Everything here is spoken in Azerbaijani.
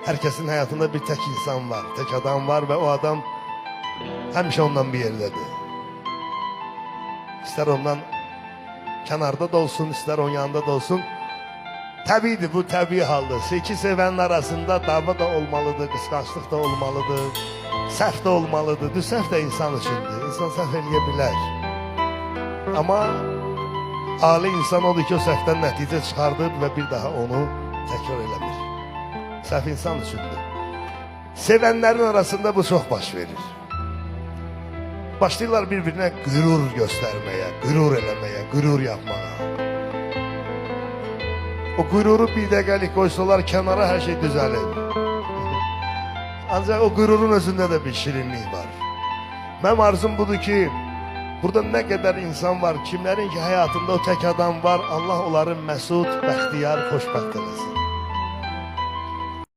Herkesin hayatında bir tek insan var, tek adam var ve o adam həmişə ondan bir yerdədir. İstər ondan kənarda da olsun, istər onun yanında da olsun. Təbiidir, bu təbii haldır. İki sevənin arasında dava da olmalıdır, qısqanclıq da olmalıdır, səhv də olmalıdır. Düz səhv də insan üçündür. İnsan səhv eləyə bilər. Amma ali insan odur ki, o səhvdən nəticə çıxardır və bir daha onu təkrar eləmir. Səhv insan üçündür. Sevənlərin arasında bu çox baş verir. Başlayırlar bir-birinə qürur göstərməyə, qürur eləməyə, qürur yapmağa. O qüruru bir dəqiqəlik qoysalar kənara, hər şey düzəlir. Ancaq o qürurun özündə də bir şirinlik var. Mənim arzum budur ki, burada nə qədər insan var, kimlərin ki həyatında o tək adam var, Allah onları məsud, bəxtiyar, xoşbəxt eləsin.